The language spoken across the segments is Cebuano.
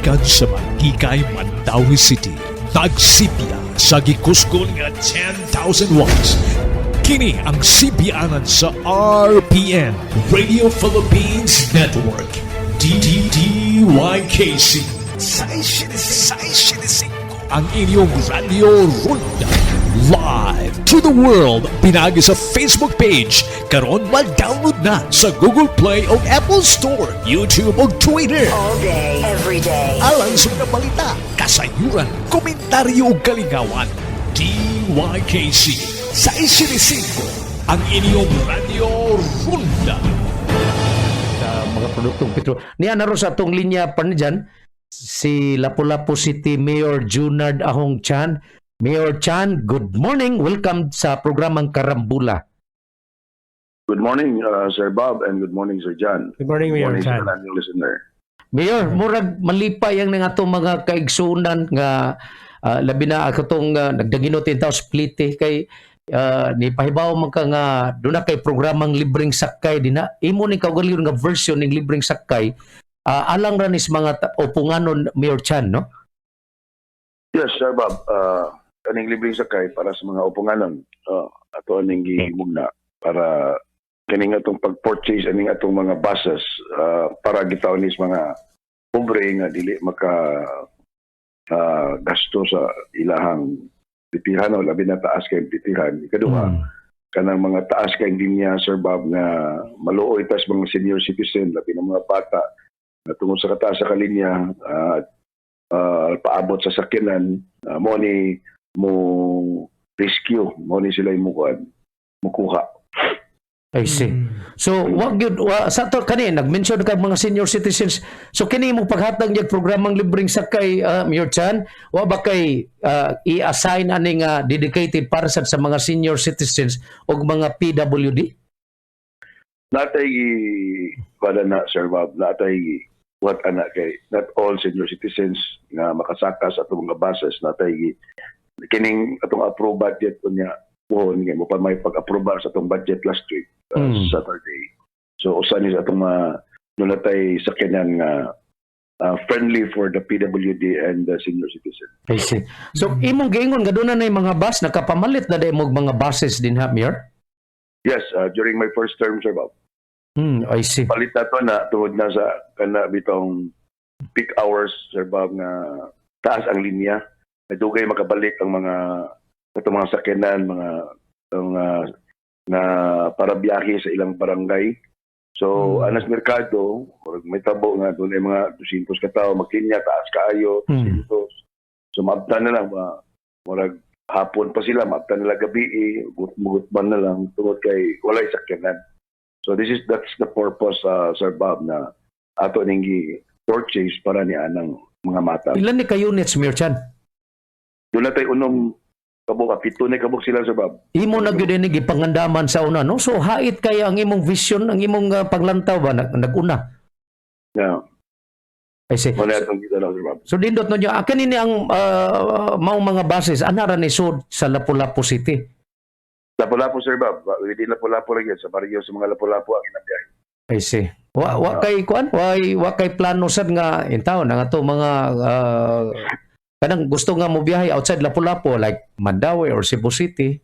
Gikan sa Maguikay, Mandaue City, nagsipya sa gikusgon nga 10,000 watts. Kini ang sipianan sa RPN, Radio Philippines Network. DDDYKC 675 ang inyong Radio Ronda. Live to the world pinagi sa Facebook page. Karon ma-download na sa Google Play o Apple Store, YouTube o Twitter. All day, every day. Alang sa mga balita, kasayuran, komentaryo ug kalingawan. DYKC 675 ang inyong Radio Ronda. Sa mga produktong petro. Niya naro sa atong linya pa dyan, si Lapu-Lapu City Mayor Junard Ahong Chan. Mayor Chan, good morning. Welcome sa programang Karambula. Good morning, Sir Bob, and good morning, Sir John. Good morning, Good Mayor morning Chan. sa kanang listener. Mayor, murag malipay ang nga atong mga kaigsunan nga labi na ako tong nagdaginot in tao split kay ni pahibaw man ka nga duna kay programang libreng sakay dinha. Imo ni kaugalingon nga version ning libreng sakay alang ra ni sa mga upunganon, Mayor Chan, no? Yes, Sir Bob, kaning libreng sakay para sa mga upunganon. Ato aning gihimugna para kaning atong pag-purchase aning atong mga buses para gitaw ni sa mga pobre nga dili maka gasto sa ilahang titihan o labi na taas kay titihan. Ikaduha, kanang mga taas kay linya, Sir Bob, nga maluoy tas mga senior citizen, labi na mga bata na tungod sa kataas sa kalinya at paabot sa sakyanan, mo ni mo rescue, mo ni sila mo kuan mukuha. I see. So, wag yun, wa, sa to kani nag-mention ka mga senior citizens. So kini mo paghatag niya programang libreng sakay, Mayor Chan, wa ba kay i-assign ani nga dedicated para sa mga senior citizens ug mga PWD? Natay wala na, Sir Bob, natay what ana kay not all senior citizens nga makasaka sa atong mga buses. Natay kining atong approved budget unya pohon kay mo pa may pag-aprobar sa atong budget last week, Saturday. So usa ni sa atong mga natay sakyanan nga friendly for the PWD and the senior citizen. I see. So imong giingon nga doon na mga bus, nakapamalit na day mo mga buses dinha, Mayor? Yes, during my first term, Sir Bob. I see. Palit na to na tungod na sa kana bitong peak hours, Sir Bob, nga taas ang linya. Dugay makabalik ang mga atong mga sakyanan, mga na para biyahe sa ilang barangay. So anas merkado, murag may tabo nga doon ay mga 200 ka tawo magkinya, taas kaayo, 200. So maabtan na lang ba, murag hapon pa sila, maabtan na lang gabi, eh, gutman na lang tungod kay walay sakyanan. So this is that's the purpose, Sir Bob, na ato ning gi-purchase para ni anang mga mata. Ilan ni ka units, Mayor Chan? Doon na tayo unom kabuk, 7 ni kabuk sila, Sir Bob. Imo na gyud ini gipangandaman sa una, no? So hait kaya ang imong vision, ang imong paglantaw ba naguna. Yeah, I see. wala atong kita lang, Sir Bob. So dindot no niyo, akin ini ang maong mga buses ana ra ni sud sa Lapu-Lapu City? Lapu-Lapu, Sir Bob. Within Lapu-Lapu lang yun. Sa baryo sa mga Lapu-Lapu ang inabiyahe. I see. Wa kay kuan, wa kay plano sad nga in town ang ato mga kanang gusto nga mo biyahe outside Lapu-Lapu like Mandaue or Cebu City?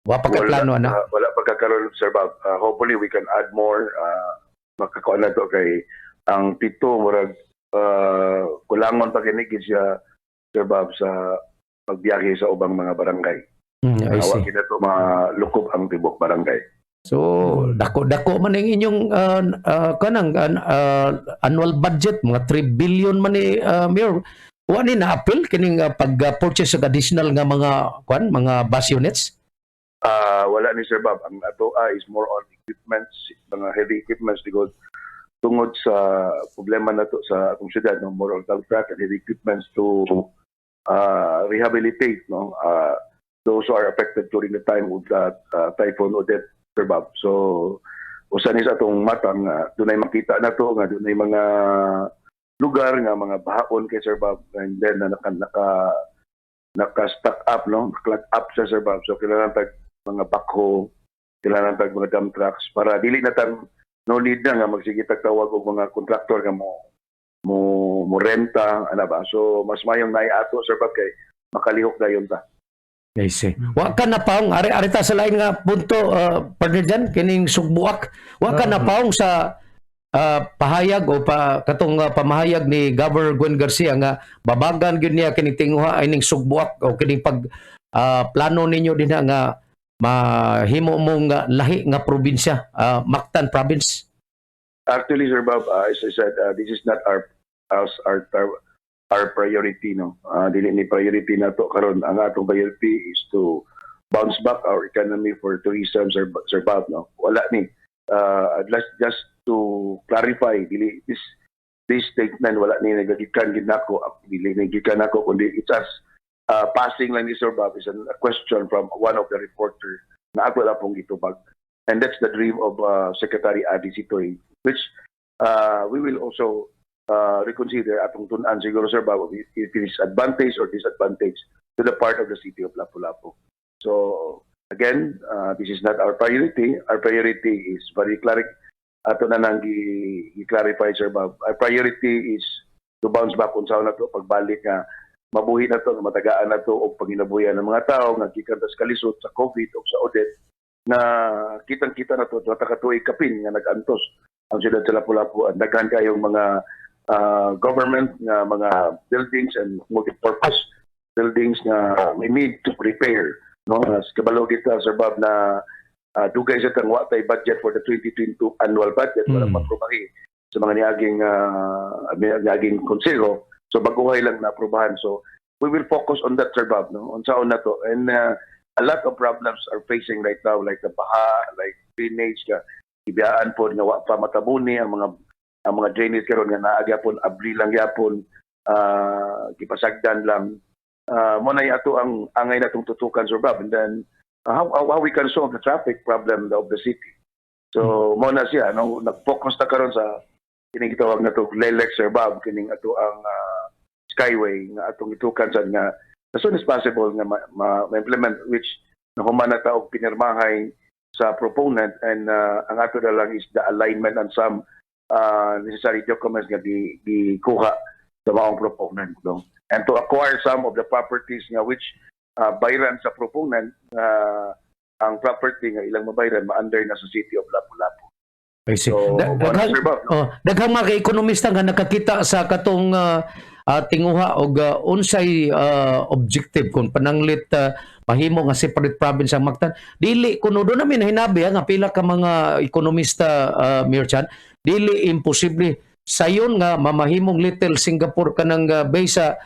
Wa pa kay plano ana? Wala pa kakaroon, Sir Bob. Hopefully, we can add more. Makakuan na to kay ang 7, murag kulangon pa kini siya, Sir Bob, sa pagbiyahe sa ubang mga barangay. I Awa see. kina to malukob ang tibok barangay. So dako dako man ang inyong kanang annual budget, mga 3 billion man ni Mayor. Wa ni na-appeal kining pag-purchase og additional nga mga kuan, mga bus units? Wala ni, Sir Bob. Ang ato is more on equipments, mga heavy equipments tungod sa problema na to sa atong syudad, no, more on dump truck and heavy equipments to rehabilitate, no, those who are affected during the time of that Typhoon Odette, Sir Bob. So usa ni sa atong matang dunay makita na to nga dunay mga lugar nga mga bahaon kay Sir Bob, and then na naka naka stack up, no, clog up sa Sir Bob. So kailangan tag mga backhoe, kailangan tag mga dump trucks para dili na tang no need na nga magsige tag tawag og mga contractor nga mo mo mo renta ana ba. So mas mayong naay ato, Sir Bob, kay makalihok dayon ta. I see. Wa ka na paong ari ari ta sa lain nga punto, partner Jan, kining Sugbuak. Wa ka na paong sa pahayag o pa katong pamahayag ni Governor Gwen Garcia nga babagan gyud niya kining tinguha ining Sugbuak o kining pag plano ninyo dinha nga mahimo mong lahi nga probinsya, Mactan Province. Actually, Sir Bob, as I said, this is not our as our priority, no. Dili ni priority nato karon. Ang atong priority is to bounce back our economy for tourism, Sir Bob, no. Wala ni. Just to clarify, dili this statement, wala ni nagagikan gid nako, dili nagikan nako, kundi it's as passing lang ni Sir Bob is a question from one of the reporter na ako lang pong gitubag. And that's the dream of Secretary Adi Sitoy, which we will also reconsider atong tun-an siguro, Sir Bob, if it is advantage or disadvantage to the part of the city of Lapu-Lapu. So, again, this is not our priority. Our priority is very clear. Ato na nang i-clarify, Sir Bob. Our priority is to bounce back kung saan na to, pagbalik nga mabuhi na to, nga matagaan na to, o panginabuhian ng mga tao, nga gikan tas kalisod sa COVID o sa Odette, na kitang-kita na to, duha ka tuig kapin nga nag-antos ang siyudad sa Lapu-Lapu. Ang daghan kayong mga government nga mga buildings and multi-purpose buildings nga we need to prepare, no? As kabalo kita, Sir Bob, na dugay sa tang wa tay budget for the 2022 annual budget, wala pa aprobahi sa mga niaging konseho. So baguhay lang na aprobahan. So we will focus on that, Sir Bob, no, unsaon na to. And a lot of problems are facing right now, like the baha, like drainage ka ibiyaan po nga wa pa matabuni ang mga drainage karon nga naa gyapon, abli lang gyapon, gipasagdan lang. Mo na ato ang angay natong tutukan, Sir Bob, and then how we can solve the traffic problem of the city. So mo na siya, no? Nag-focus na karon sa kining gitawag na to Lelex, Sir Bob, kining ato ang skyway nga atong itukan sad nga as soon as possible nga ma-implement, which nahuman na ta og pinirmahay sa proponent, and ang ato na lang is the alignment and some necessary documents nga di kuha sa maong proponent, no? And to acquire some of the properties nga which bayran sa proponent, ang property nga ilang mabayran ma-under na sa City of Lapu-Lapu. I see. So, mo na, Sir Bob, no? Oh, daghang mga ekonomista nga nakakita sa katong tinguha og unsay objective kung pananglit mahimo nga separate province ang Mactan. Dili kuno do namin hinabi nga pila ka mga ekonomista, Mayor Chan, dili imposible sayon nga mamahimong Little Singapore kanang base sa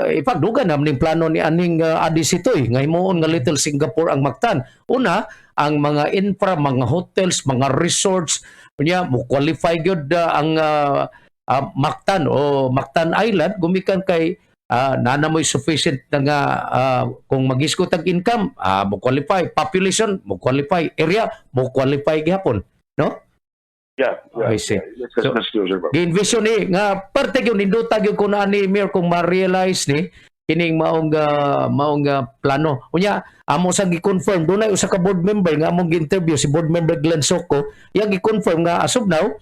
ipagduga naman ning plano ni aning Adi Sitoy nga himuon nga Little Singapore ang Mactan. Una, ang mga infra, mga hotels, mga resorts, unya mo qualify gyud ang Mactan o Mactan Island gumikan kay naa na mo'y sufficient na nga kung magisgot ang income, mo qualify, population mo qualify, area mo qualify gihapon, no? Yeah. I see. Yeah. That's true, Sir Bob. Gi-envision ni nga parte gyud nindota gyud kuno ani, Mayor, kung ma-realize ni kining maong plano. Unya amo sa gi-confirm, dunay usa ka board member nga among gi-interview, si board member Glenn Soco, iyang gi-confirm nga as of now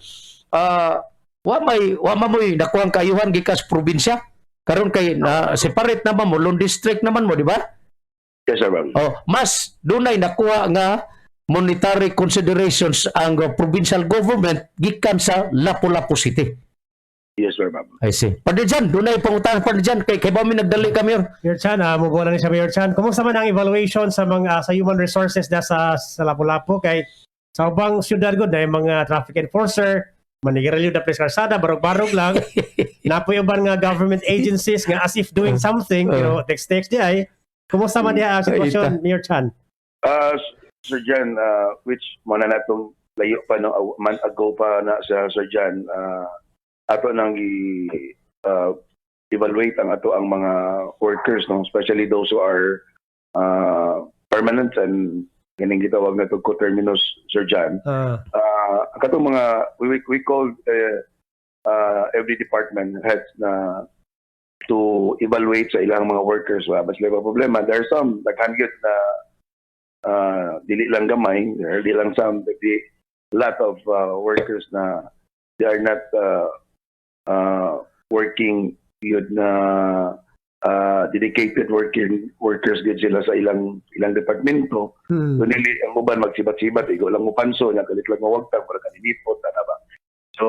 wa man mo'y nakuhang kaayuhan gikan sa probinsya. Karon kay na separate naman mo, lone district naman mo, di ba? Yes, Sir Bob. Oh, mas dunay nakuha nga monetary considerations ang provincial government gikan sa Lapu-Lapu City. Yes, Sir Bob. I see. Padre Jan, dunay pangutana, Padre Jan, kay ba mi nagdali kami? Mayor Chan, mugo na ni siya, Mayor Chan. Kumusta man ang evaluation sa mga sa human resources na sa Lapu-Lapu kay sa ubang syudad gud na mga traffic enforcer manigarilyo na pres kalsada, barog-barog lang. Napoy uban nga government agencies nga as if doing something pero text-text di ay. Kumusta man diha ang sitwasyon, Mayor Chan? Sir Jan, which mo na natong layo pa, no, a month ago pa na sa Sir Jan, ato nang i evaluate ang ato ang mga workers, no, especially those who are permanent and kining gitawag na to coterminous, Sir Jan. Katong mga we called every department heads na to evaluate sa ilang mga workers ba basta may problema. There are some, daghan gyud na dili lang gamay there, di lang some, di lot of workers na they are not working yun na dedicated working workers gid sila sa ilang ilang departamento. So dili ang uban magsibat-sibat, igo lang mo panso nya, kalit lang mawagtang para kaninipot ana ba. So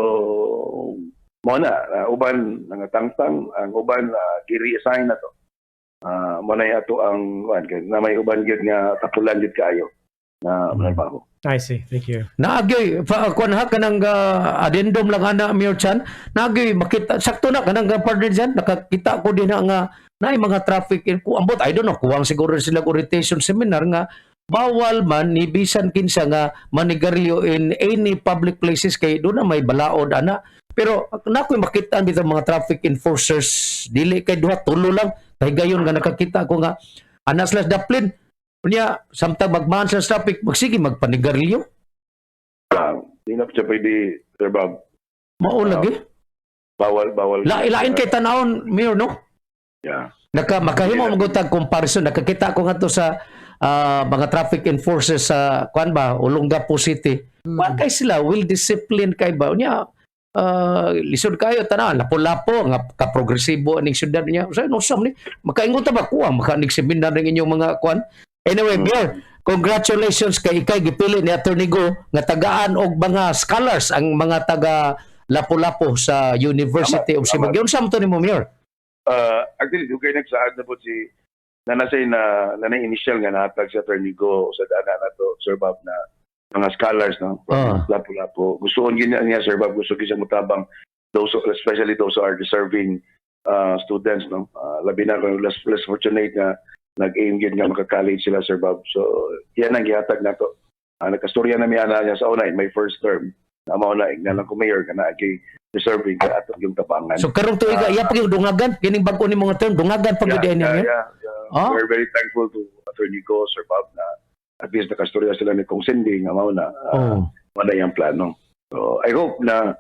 mo na uban nangatangtang, ang uban gi-reassign na to. Mo na ato ang kuan kay na may uban gyud nga tapulan gyud kaayo na trabaho. I see. Thank you. Naagyoy pa kuan ha, kanang addendum lang ana, Mayor Chan. Naagyoy makita sakto na kanang partner dyan, nakakita ko din na nga naay mga traffic in ku ambot, I don't know, kuwang siguro sila orientation seminar nga bawal man ni bisan kinsa nga manigarilyo in any public places kay doon na may balaod ana. Pero nakoy makita dito mga traffic enforcers, dili kay duha, tulo lang kay gayon nga nakakita ko nga ana sila sa daplin. Unya, samtang magmaan sa traffic, magsige magpanigarilyo. Di na siya pwede, Sir Bob. Mao lagi. Bawal, bawal. Lain kay tanawon, Mayor, no? Yeah. Makahimo yeah, comparison. Nakakita ko ngadto sa mga traffic enforcers sa kuan ba, Olongapo City. Kuan kay sila, well disciplined kay ba. Unya, lisod kayo tanan, lapo-lapo nga ka-progresibo aning syudad niya. Sa no sam ni makaingon ta ba kuha makanig seminar ng inyong mga kuan. Anyway, Mayor, congratulations kay ikay gipili ni Attorney Go nga tagaan og mga scholars ang mga taga Lapu-Lapu sa University of Cebu. Tama. Unsa man to nimo, Mayor? Actually, dugay nagsaad na po si na nasa na na initial nga nahatag si Attorney Go sa dana na to, Sir Bob, na mga scholars, no, from Lapu-Lapu. Gustoon gid niya, Sir Bob, gusto gid siya mutabang those, especially those who are deserving students, no, labi na kung less fortunate nga nag-aim gid nga maka-college sila, Sir Bob. So yan ang gihatag nato. Nagkastorya na mi ana niya sa una in my first term na mao na igna lang ko mayor kana kay deserving ka ato yung tabangan. So karong tuiga iya pa gyud dungagan kining bag-o ni mga term, dungagan pa gyud Yeah, niya. yeah. Ah? We're very thankful to Attorney Go, Sir Bob, na at least nakastorya sila ni Kong Cindy nga mao na mao na iyang plano. So I hope na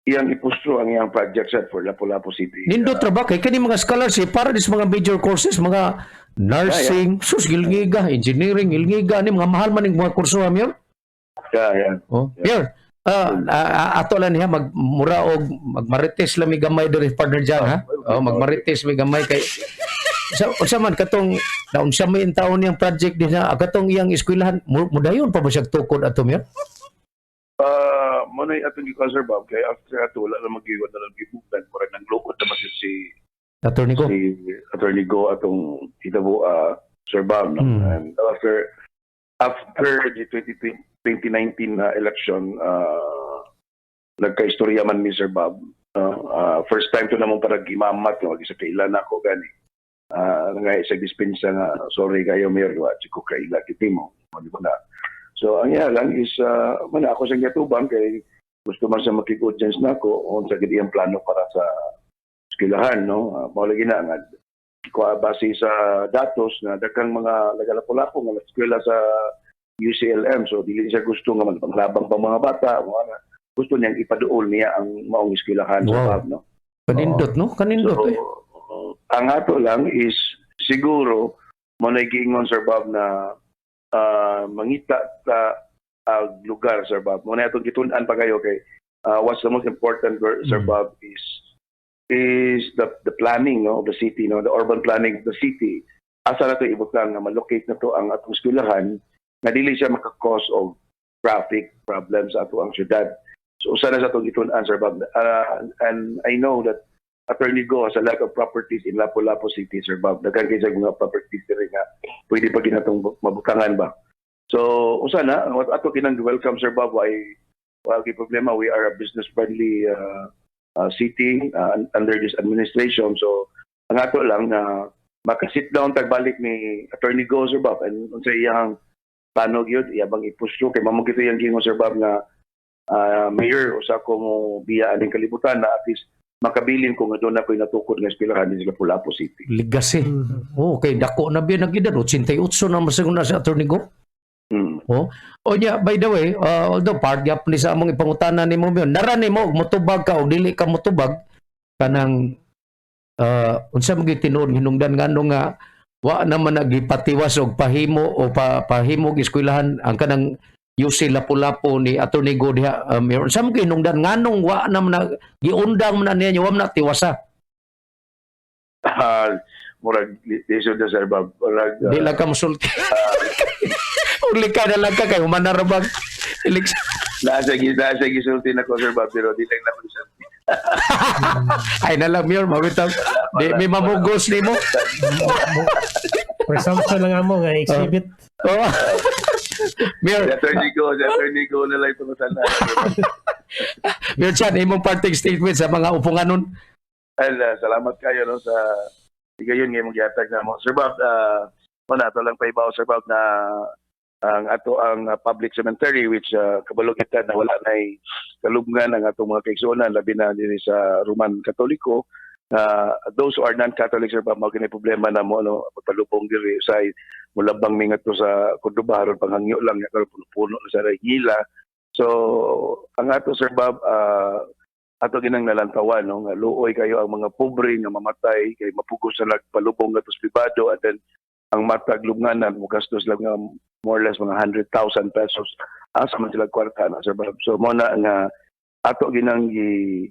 iyang ipustro ang iyang project set for Lapu-Lapu City. Nindot ra ba kay kini mga scholarship para dis mga major courses, mga nursing, sus gilngiga, engineering, gilngiga ni mga mahal man ning mga kurso ha, Mayor. Yeah. Oh. Mayor, ato lang niya magmura og magmarites lang mi gamay diri, partner Jan, ha. Oh, magmarites mi gamay kay sa unsa man katong naunsa may taon niyang project din na katong iyang eskwelahan, mudayon pa ba siya tukod ato, Mayor? Mo na atong gikuan, Sir Bob, kay after ato wala na magiwan na lang gibukan mura nang lukod na man si Attorney ko. Si Attorney Go atong hitabo, Sir Bob, no? And after after the 2020 2019 na election, nagkaistorya man ni Sir Bob, no? First time to namong para gimamat, no, sa kaila na ako gani. Nga sa dispensa nga, "Sorry kayo, Mayor, wa ko kaila kiti mo." Mo di ba na. So ang iya lang is man ako sa gatubang kay gusto man sa makig-audience nako on sa gid iyang plano para sa eskwelahan, no. Mao lagi na nga kuha base sa datos na daghang mga lagalapo-lapo nga eskwela sa UCLM, so dili siya gusto nga magpanglabang pa mga bata mo na gusto niyang ipaduol niya ang maong eskwelahan sa Bob, no. Kanindot, no? Kanindot So, eh. ang ato lang is siguro mo na giingon, Sir Bob, na mangita ta ang lugar, Sir Bob. Mo na atong gitun-an pa kayo kay what's the most important, Sir Bob, is the planning, no, of the city, no, the urban planning of the city. Asa na to ibutang nga malocate na to ang atong eskwelahan nga dili siya maka-cause of traffic problems sa ato ang syudad. So usa na sa atong gitun-an, Sir Bob. And I know that Attorney Go has a lot of properties in Lapu-Lapu City, Sir Bob. Daghan kay siya mga properties diri nga pwede pa ginatong mabutangan ba. So, usa na, ato kinang welcome, Sir Bob, why wala kay problema. We are a business friendly city under this administration. So, ang ato lang na maka-sit down tagbalik ni Attorney Go, Sir Bob, and unsa iyang plano gyud, iya bang i-push through kay mamo gito iyang giingon, Sir Bob, nga mayor usa ko mo biya aning kalibutan na at least makabilin ko nga doon ako'y natukod nga eskwelahan din sa Lapu-Lapu City. Legacy. Oh, kay dako na biya nag-edad 88 na masiguro na si Attorney Go. Oh. O nya, by the way, although part gyapon ni sa among ipangutana nimo, Mayor, nara nimo og motubag ka o dili ka motubag kanang unsa man gyud tinuod hinungdan ngano nga wa naman nagipatiwas og pahimo o pahimog eskwelahan ang kanang UC Lapu-Lapu ni Attorney Go diha, Mayor. Sa mo hinungdan nganong wa na man na giundang man na niya, wa man na tiwasa? Ah, murag lisod na, Sir Bob. Murag Di lang ka musulti. Uli ka na lang ka kay human na ra bag. Ilig naa sa gisulti na ko, Sir Bob, pero di lang na ko gisulti. Ay na lang, Mayor, mawitang di may mamugos nimo. Presumption lang amo nga exhibit. Oh. Mayor, Si Attorney Go na lang pangutana. Mayor Chan, imong parting statement sa mga upunganon. Well, salamat kayo, no, sa higayon nga imong gihatag namo. Sir Bob, wala ato lang paibaw, Sir Bob, na ang ato ang public cemetery, which kabalo kita na wala nay kalubngan ang atong mga kaigsuonan, labi na dinhi sa Roman Katoliko. Those who are non-Catholic, Sir Bob, mao gini problema na mo, no, pagpalubong diri sa mulabang mi ngadto sa Cordoba aron panghangyo lang ya karon puno-puno na sa ngila. So ang ato, Sir Bob, ato ginang nalantawan, no, nga luoy kayo ang mga pobre nga mamatay kay mapugos sa nagpalubong ngadto sa pribado, and then ang matag lubnganan mo gastos lang nga more or less mga 100,000 pesos. Asa man sila kwarta na, Sir Bob? So mo na nga ato ginang gi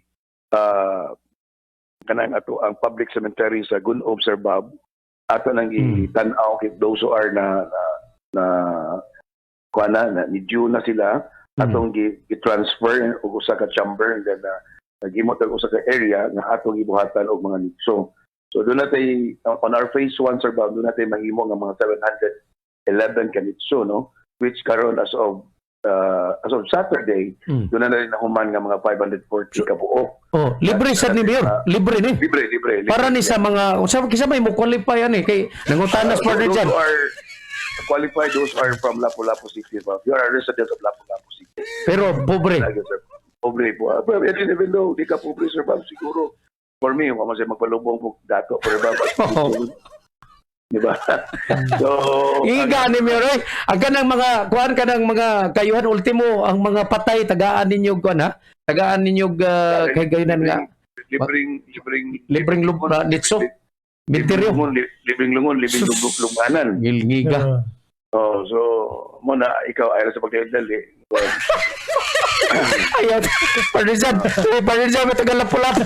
kanang ato ang public cemetery sa Gun-ob, Sir Bob, ato nang gitan-aw kay those who are na kuan na ni due na sila, atong gi-transfer og usa ka chamber and then naghimo tag usa ka area nga atong gibuhatan og mga nitso. So doon natay on our phase 1, Sir Bob, doon natay mahimo nga mga 711 ka nitso, no, which karon as of Saturday doon na rin nahuman nga mga 540 ka buok. Oh, libre sad ni, Mayor. Libre ni. Libre, libre, libre. Para ni sa mga unsa kinsa may mo qualify ani kay nangutanas partner Those dyan. who are qualified, those are from Lapu-Lapu City, Bob. You are a resident of Lapu-Lapu City. Pero pobre. Lagi, sir. Pobre po. Ah, but even though di ka pobre, Sir Bob, siguro, for me, kung man siya magpalubong po dato, for Bob. Oo. Di ba? So, Iga ni Mayor eh. Ang kanang mga kuan, kanang mga kayuhan ultimo ang mga patay tagaan ninyo kuan ha. Tagaan ninyo kay gayunan nga Libreng, libreng, libreng nitso. Libreng Minteryo. lungon, libreng lungon, libreng Sus. lubnganan. Ngilngiga. Oh, so, muna, ikaw, ayaw sa pagdali. Ayaw. Partner dyan. Eh, partner dyan, may taga Lapu-Lapu.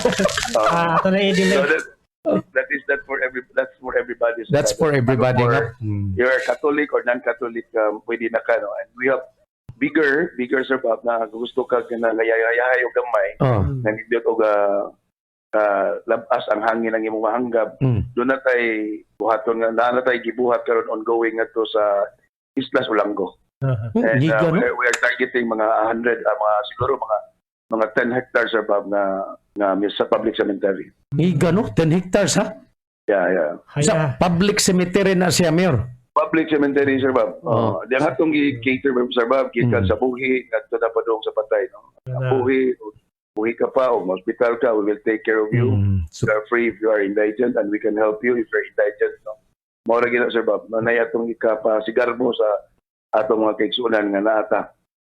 Ah, ato na i-delay. So that is that for every that's for everybody. So That's for everybody. For, Nga. You're Catholic or non-Catholic, pwede na ka, no? And we have bigger, Sir Bob, na gusto ka na ngayayahay o gamay, nandito og labas ang hangin ang imong mahanggab. Doon na tay buhaton nga naa na tay gibuhat karon ongoing ngadto sa Islas Olango. And Giga, no? we are targeting mga 100, mga siguro mga 10 hectares, Sir Bob, na sa public cemetery. Giga, no? 10 hectares, ha? Yeah. Sa Haya. public cemetery na siya, Mayor. Public cemetery, Sir Bob. Oh. Oh. Di ang atong gi-cater, Sir Bob, gikan sa buhi ngadto na padung sa patay, no. Buhi, buhi ka pa o hospital ka, we will take care of you. So, You are free if you are indigent and we can help you if you're indigent, no. Mao ra gyud, Sir Bob. Nanay atong ikapasigarbo sa atong mga kaigsuonan nga naata.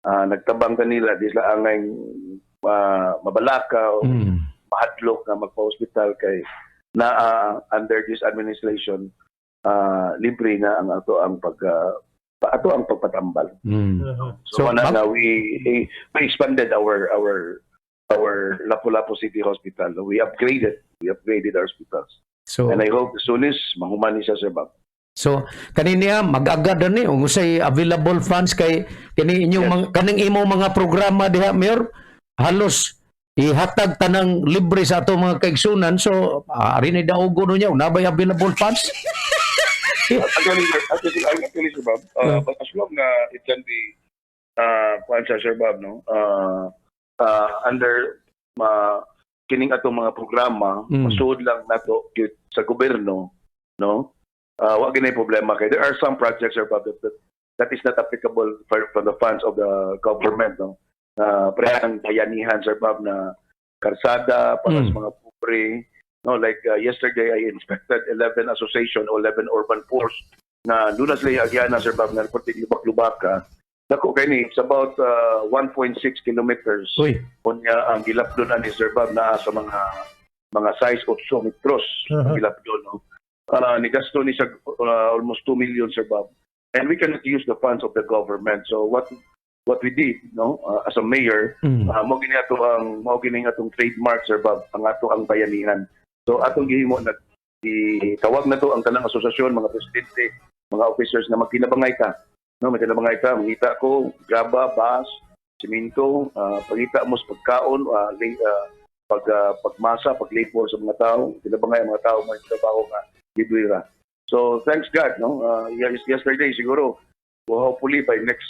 Nagtabang kanila di sila angay mabalaka o mahadlok nga magpa-hospital kay na under this administration libre na ang ato ang pag ato ang pagpatambal. So, So, wala na we expanded our Lapu-Lapu City Hospital. We upgraded our hospitals. So, And I hope as soon as mahuman ni siya, Sir Bob. So kaniniya mag-agad ni ung usay available funds kay kini inyong kaning imong mga programa diha, Mayor, halos ihatag tanang libre sa ato mga kaigsunan, so ari ni daugo no niya nabay available funds. Actually, Sir Bob, but as long na it can be kuan siya, Sir Bob, no? Under ma kining atong mga programa, masuod lang nato gyud sa gobyerno, no? Wa gyud problema kay there are some projects, Sir Bob, that is not applicable for the funds of the government, no? Pareha ang bayanihan, Sir Bob, na karsada para sa mga pobre, no? Like yesterday I inspected 11 association o 11 urban poors na doon na sila agyan na, Sir Bob, na reporting lubak-lubak ka. Dako kay ni, it's about 1.6 kilometers. Uy. Unya ang gilapdon ani, Sir Bob, naa sa mga size 8 metros ang gilapdon, no? Ni gasto ni sa almost 2 million, Sir Bob. And we cannot use the funds of the government. So what what we did, no, as a mayor. Mao gini ato ang mao gini atong trademark, Sir Bob, ang ato ang bayanihan. So atong gihimo, nag tawag na to ang tanang asosasyon, mga presidente, mga officers na magkinabangay ta. No, magkinabangay ta, mangita ko graba, bus, simento, pangita mo sa pagkaon, pagmasa, paglabor sa mga tao, kinabangay ang mga tao may trabaho nga libre ra. So thanks God, no. Yesterday siguro, well, hopefully by next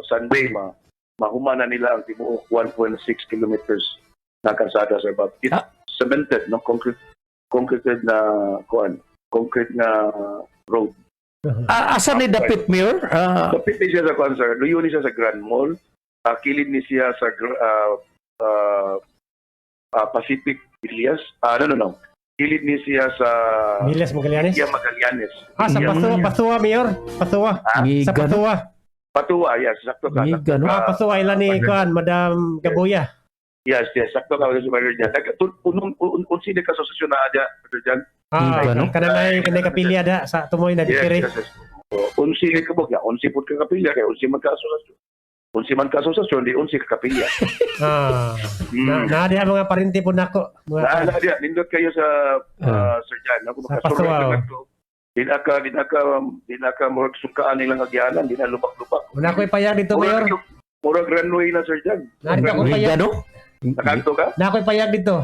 Sunday mahuman na nila ang tibuok 1.6 kilometers na kalsada, Sir Bob. It's cemented, no, concrete concreted na kuan, concrete na road. Asa ni dapit, Mayor? Dapit ni siya sa kuan, sir. Luyo ni siya sa Grand Mall. Kilid ni siya sa Pacific Villas. No. Kilid ni siya sa Miles Magallanes. Villa Magallanes. Ah, sa Pathua, Pathua, Mayor. Pathua. Sa Ngiga, no? Pathua. Patua, yes, sakto ka. Ngiga, no? Ah, Pathua, ilan ni Kuan, Madam Gaboya. Yes, sakto ka sa Mayor dyan. Unsi ni kasosasyon na adya, Mayor dyan. Ah, Ngiga, no? kananay kapilya da sa tumoy na Yes, dikiri. yes. So, unsi ni kabog ya, unsi pud ka kapilya kay unsi man ka asosasyon. Unsi man ka asosasyon, di unsi ka kapilya. Ah. Na, na diha mga parinti po nako. Mga Na diya, nindot kayo sa Sir Jan. Ako Sa makasurvey Patua, ka oh. ngadto. Di na ka murag sungkaan nilang agyanan, di na lubak-lubak. Wala ko'y payag dito, Mayor. Murag runway na, Sir Jan. Narito ako Ngiga, payag. no? Nakanto ka? Na ako'y payag dito.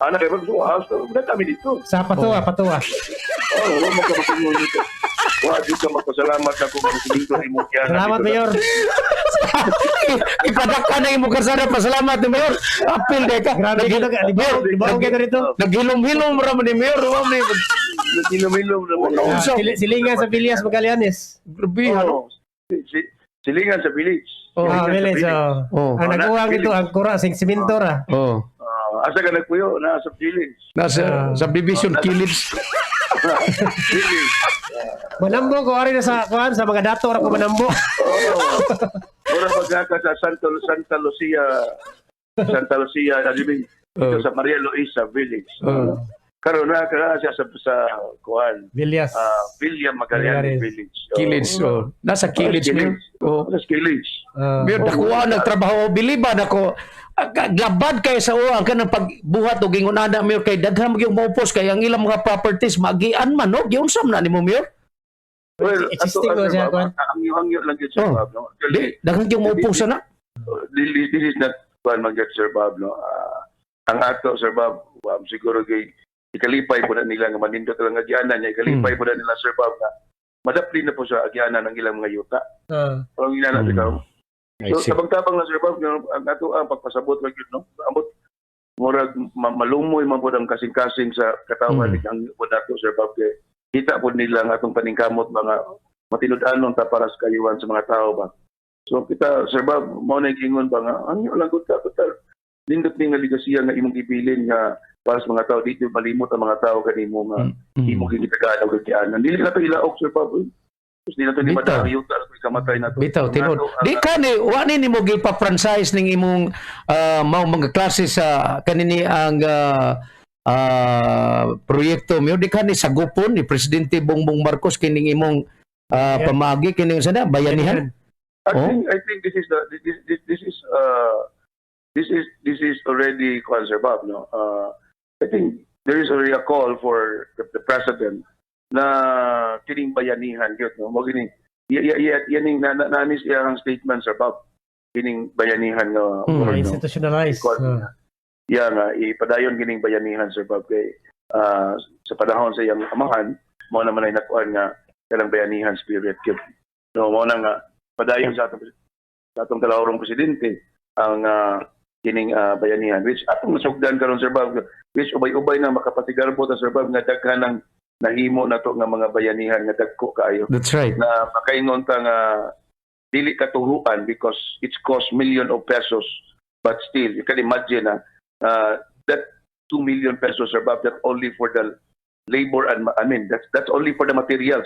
Ana kay pag so, kami dito. Sa Pathua, Pathua. Oh, wala mo ka makingon dito. Wa jud ka magpasalamat ako kung siningko ni mo kaya. Salamat, Mayor. Ipadaka na imong kalsada, pasalamat ni Mayor. Apil de ka. Grabe ka to. Libaw, libaw ka dito. Naghilom-hilom ra man ni Mayor. Wa man ni Nagilom-ilom na mo. Ah, So- silingan sa Villas Magallanes. Grabe, ano? Oh, silingan sa village. Oh. Ah, Silingan sa village, oh. Oh. Ang naguwang dito, ang kura, sing siminto ra. Oh. Ah, asa ka nagpuyo? Na sa village. Nasa subdivision Kilits. Village. Manambo ko ari na sa kuan sa mga dato ra ko manambo. Oo. Ora pagka sa Santa Lucia, Santa Lucia, I mean, dito sa Maria Luisa Village. Oh. Karon na kana siya sa kuan, Villas. Villa Magallanes Magallanes. Village. Oo. Kilits. Oh. Nasa Kilits, Mayor. Oh. Nasa Village. Ah, Mayor, dakuha nagtrabaho biliban ako. Glabad kay sa uwa kanang pagbuhat og ingon ana, Mayor, kay daghan magyung maupos kay ang ilang mga properties magian man, no, giunsam na nimo, Mayor. Well, Existing ato, ko siya, Bob, kuan. ang hangyo lang gyud, Sir Oh. Bob, no? Di daghan gyung maupos na. This is not kuan man gyud, Sir Bob, no. Ang ato, Sir Bob, siguro kay ikalipay po na nila nga manindot lang agyanan niya, ikalipay po na nila, Sir Bob, na madapli na po sa agyanan ng ilang mga yuta. Parang inana ikaw. I So see. tabang-tabang na, Sir Bob, nga ang ato ang pagpasabot ra gyud, no. Ambot murag malumoy man pud ang kasing-kasing sa katawan ang po nato, Sir Bob, kay kita po nila ang atong paningkamot mga matinud-anon ta para sa kayuhan sa mga tao ba. So kita, Sir Bob, mao na ingon ba nga ang lang gud ka total nindot ni nga ligasiya nga imong gibilin nga para sa mga tao dito malimot ang mga tao kanimo nga imong gitagaan og gianan. Dili na to ilaok, Sir Bob, uy. Tapos di na to ni Bitaw. madami yuta kamatay na to. Bitaw Ang tinuod. ato, Di ka ni wa ni nimo gipa-franchise ning imong mao mga klase sa kanini ang proyekto mo, di ka ni sagupon ni Presidente Bongbong Marcos kining imong pamaagi kining sana bayanihan. I Oh. think I think this is the this this this is this is this is already kuan, Sir Bob, no. I think there is already a call for the president na kining bayanihan gyud, no, mo gini yaning na, na, siya ang statement, Sir Bob, kining bayanihan nga word, no? Institutionalized. Kuan, Ah. Yeah, nga ipadayon kining bayanihan, Sir Bob, kay sa panahon sa iyang amahan mao naman ay nakuan nga kanang bayanihan spirit gyud, no. Mao na nga padayon sa atong talahurong presidente ang kining bayanihan which atong nasugdan karon, Sir Bob, which ubay-ubay na makapasigarbo ta, Sir Bob, nga daghan ng nahimo nato nga mga bayanihan nga dagko kaayo That's right. na makaingon ta nga dili katuhuan because it's cost million of pesos, but still you can imagine na that 2 million pesos, Sir Bob, that only for the labor and I mean that's only for the materials,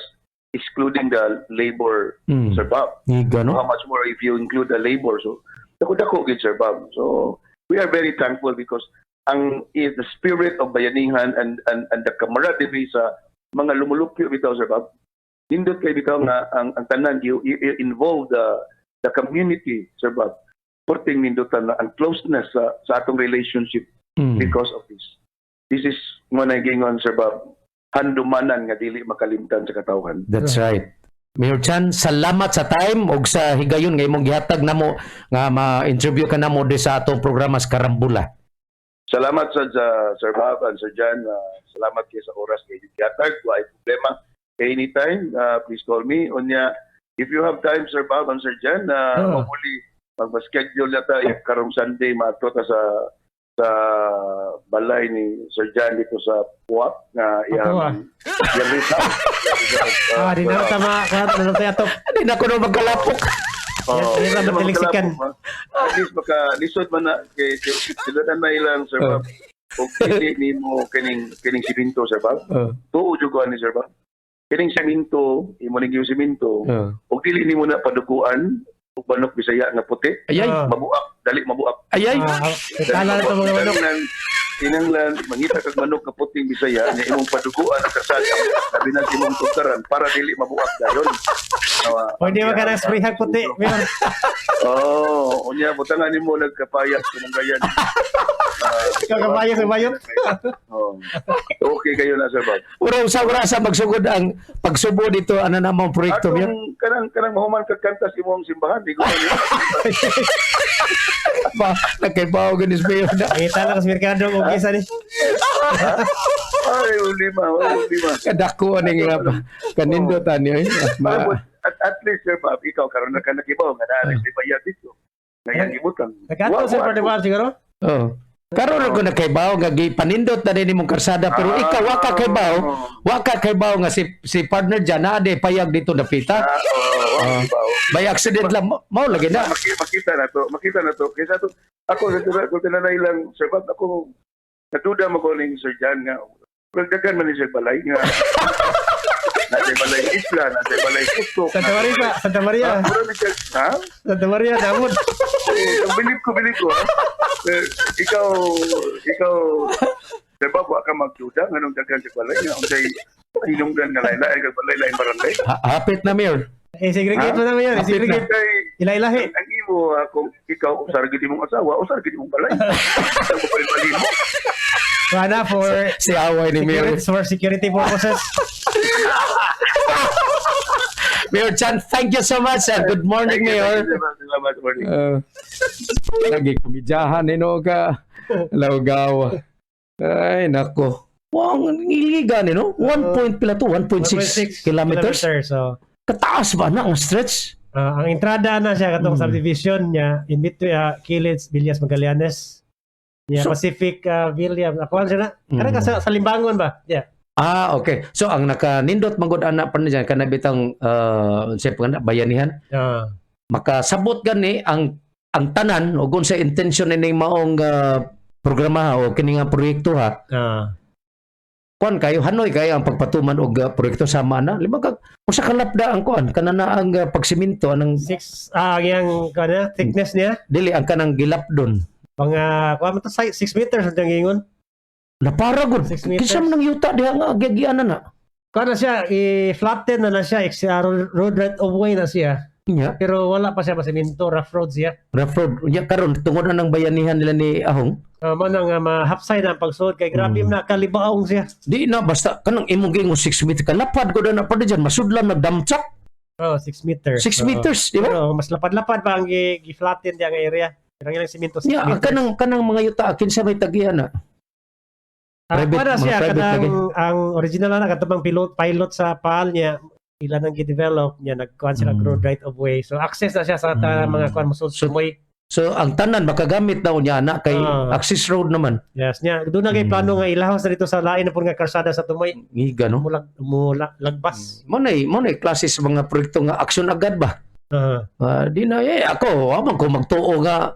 excluding the labor, Sir Bob. Ngiga, no? How much more if you include the labor? So dako dako gid, Sir Bob. So we are very thankful because ang is the spirit of bayanihan and the camaraderie sa mga lumulupyo bitaw, Sir Bob. Nindot kay bitaw nga ang tanan you involve the The community, Sir Bob, perting nindutan na ang closeness sa atong relationship because of this. This is mo na gingon, Sir Bob, handumanan nga dili makalimtan sa katawhan. That's right. Mayor Chan, salamat sa time ug sa higayon nga imong gihatag namo nga ma-interview ka namo di sa atong programa sa Karambula. Salamat sa Sir Bob and Sir John. Salamat kay sa oras kay gihatag. Wa problema. Anytime, please call me. Unya, if you have time, Sir Bob and Sir John, hopefully mag-schedule na ta if karong Sunday maadto ta sa balay ni Sir John dito sa Puak nga iyang iyang rest house. Ah, di na tama ka na tayo atop. Di na ko na magkalapok. Oh, Yan, yan ang matiliksikan. At least maka lisod man na kay sila na ilang, Sir Bob. Kung dili nimo kining kining siminto, Sir Bob. Tuo jud ko ani, Sir Bob. Kining siminto, imo ning yung siminto, ug dili nimo na padukuan og manok Bisaya nga puti, Ayay, mabuak, dali mabuak. Ayay. Ah, kala na ito mga manok. Kinahanglan kinahanglan mangita kag manok nga puting Bisaya nga imong padukuan ang kasada, labi na sa imong tugkaran para dili mabuak dayon. Awa, Pwede ba ka ng spray hag puti, Mayor? Oh, unya butangan nimo nagkapayat kumunggayan. Ikaw kapayat sa bayot. Oh. Okay kayo na, Sir Bob. Ura usa ura sa magsugod ang pagsubo dito ano na mong proyekto, Mayor. Atong kanang kanang mahuman kag kanta sa imong simbahan, di ko man. Pa nagkaibaw ganis Mayor na. Mangita lang sa merkado og kisa ni. Ay, problema, ay, problema. Kadako ani nga kanindot ani ay. At least, Sir Bob, ikaw karon na ka nakibaw nga naa mm. bayad dito. Ngayang ibutang. Nakato sa Portugal siguro. Oh. Karon ra ko nakaibaw nga gipanindot na din imong karsada pero ikaw wa ka kaybaw nga si si partner dyan naa di payag dito napita. Ah, oo, oh, By accident lang mao lagi na. Makita na to, makita na to. Kaysa to, ako, kung tinanay lang, Sir Bob, ako, naduda mo ko ning Sir John nga, daghan man ni Sir Balay nga, nasa balay isla, nasa balay kustok. Santa Maria, Santa Maria. Ha? Santa Maria, damod. Eh, bilib ko, ha? Eh, ikaw, Sir Bob, wa ka magduda, nganong daghan sa balay, nga, unsay hinungdan nga lain-lain, kag balay lain barangay. Hapit na, Mayor. Eh, segregate mo naman yan. Hapit na. Segregate. Kay, Ila-ilahi. ang imo, kung ikaw, usar gid imong asawa, usar gid imong balay. Ang pabalin mo. Wala for Si away ni Mayor. security, for security purposes. Mayor Chan, thank you so much and good morning, Thank you, Mayor. thank you, salamat, morning. Lagi kumidyahan ni ka. Lawgaw. Ay, nako. Wow, ang iligan ni no? 1 point pila to, 1.6 kilometers. So, Kataas ba na ang stretch? Ang entrada na siya katong subdivision niya in between Quilits, Villas Magallanes. Yeah, Pacific Villa. Ako siya na. Kana ka sa Limbangon ba? Yeah. Ah, okay. So ang nakanindot manggod ana pa niyan kana bitang sa pangana bayanihan makasabot gani ang tanan og sa intention ini maong programa o kini nga proyekto ha. Kuan kayo hanoy kayo ang pagpatuman og proyekto sama na lima ka usa ka lapda ang kuan kanana ang pagsiminto anang 6 ang iyang kana thickness niya dili ang kanang gilapdon. Mga kuan man to 6 meters ang ingon. Napara gud. 6 meters. Kinsa man ang yuta diha nga giagianan na? Kuan na siya i-flatten na na siya road right of way na siya. Nya, Pero wala pa siya masiminto, rough road siya. Rough road. Nya karon tungod na ng bayanihan nila ni Ahong. Mo nang mahapsay na ang pagsuod kay grabe na kalibaong siya. Di na basta kanang imong giingon 6 meter kalapad ko na pa diyan masudlan nagdamtsak. Oh, 6 meters. 6 Oo. meters, di ba? Pero mas lapad-lapad pa ang gi-flatten diya nga area. Pero ang ilang simento 6 Nya meters. Kanang kanang mga yuta kinsa may tagian na? Private, Kuha na mga siya private kanang lagi. ang original na katubang pilot pilot sa PAL niya ila nang gi-develop niya nagkuan sila road right of way. So access na siya sa mga kuan mo sumoy. So ang tanan makagamit daw niya na kay access road naman. Yes, niya doon na kay plano nga ilahos na dito sa lain na pud nga karsada sa Tumoy. Ngiga no. Mulag mula lagbas. Mo nay klase sa mga proyekto nga aksyon agad ba? Ah, di na eh ako wa man ko magtuo nga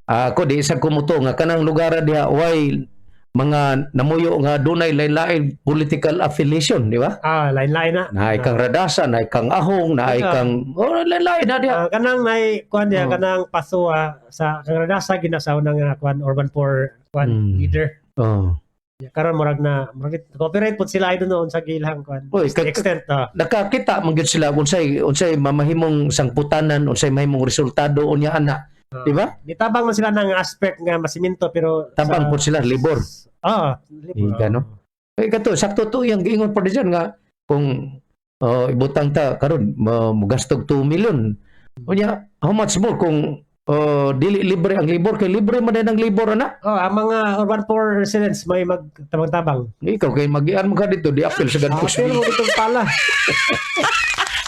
ako di isa ko mutuo nga kanang lugar diha way mga namuyo nga dunay lain-lain political affiliation, di ba? Ah, lain-lain na. Naay kang Radasa, naay kang Ahong, naay kang oh, lain-lain na diha. Kanang nay kuan diha kanang paso sa kang Radasa ginasaw na nga kuan urban poor kuan leader. Oh. Karon murag na murag cooperate pud sila, I don't know unsa gilang kuan. Oy, Extent ah. Nakakita man gyud sila unsay mamahimong sangputanan, unsay mahimong resultado unya ana. Di ba? Nitabang man sila ng aspect nga masiminto pero Tabang pud sila libor. Ah, libor. Ika, no? Eh kato sakto to yang giingon pa diyan nga kung ibutang ta karon mogastog 2 million. Unya how much more kung dili libre ang libor, kay libre man din ang libor ana. Oh, ang mga urban poor residents may magtabang-tabang. Ikaw kay magian mo ka dito di apil sa Ah, ganpos. pero itong pala.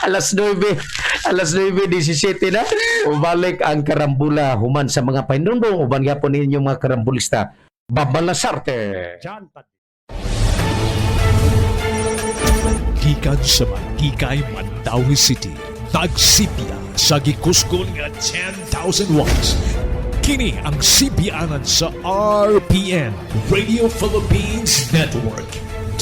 Alas 9, alas 9:17 na. Ubalik ang karambula human sa mga pahinumdum uban gyapon ninyo mga karambulista. Babalasarte. John Pat. Gikan sa Magikay, Mandaue City, nagsipya sa gikusgon nga 10,000 watts. Kini ang sipianan sa RPN, Radio Philippines Network.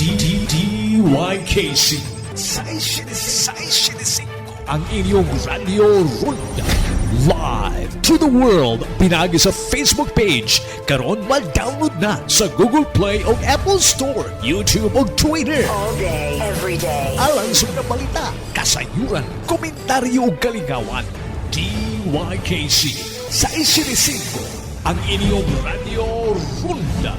DDDYKC. 675 ang inyong Radio Ronda. Live to the world pinagi sa Facebook page. Karon ma-download na sa Google Play o Apple Store, YouTube o Twitter. All day, every day. Alang sa mga balita, kasayuran, komentaryo ug kalingawan. DYKC 675 ang inyong Radio Ronda.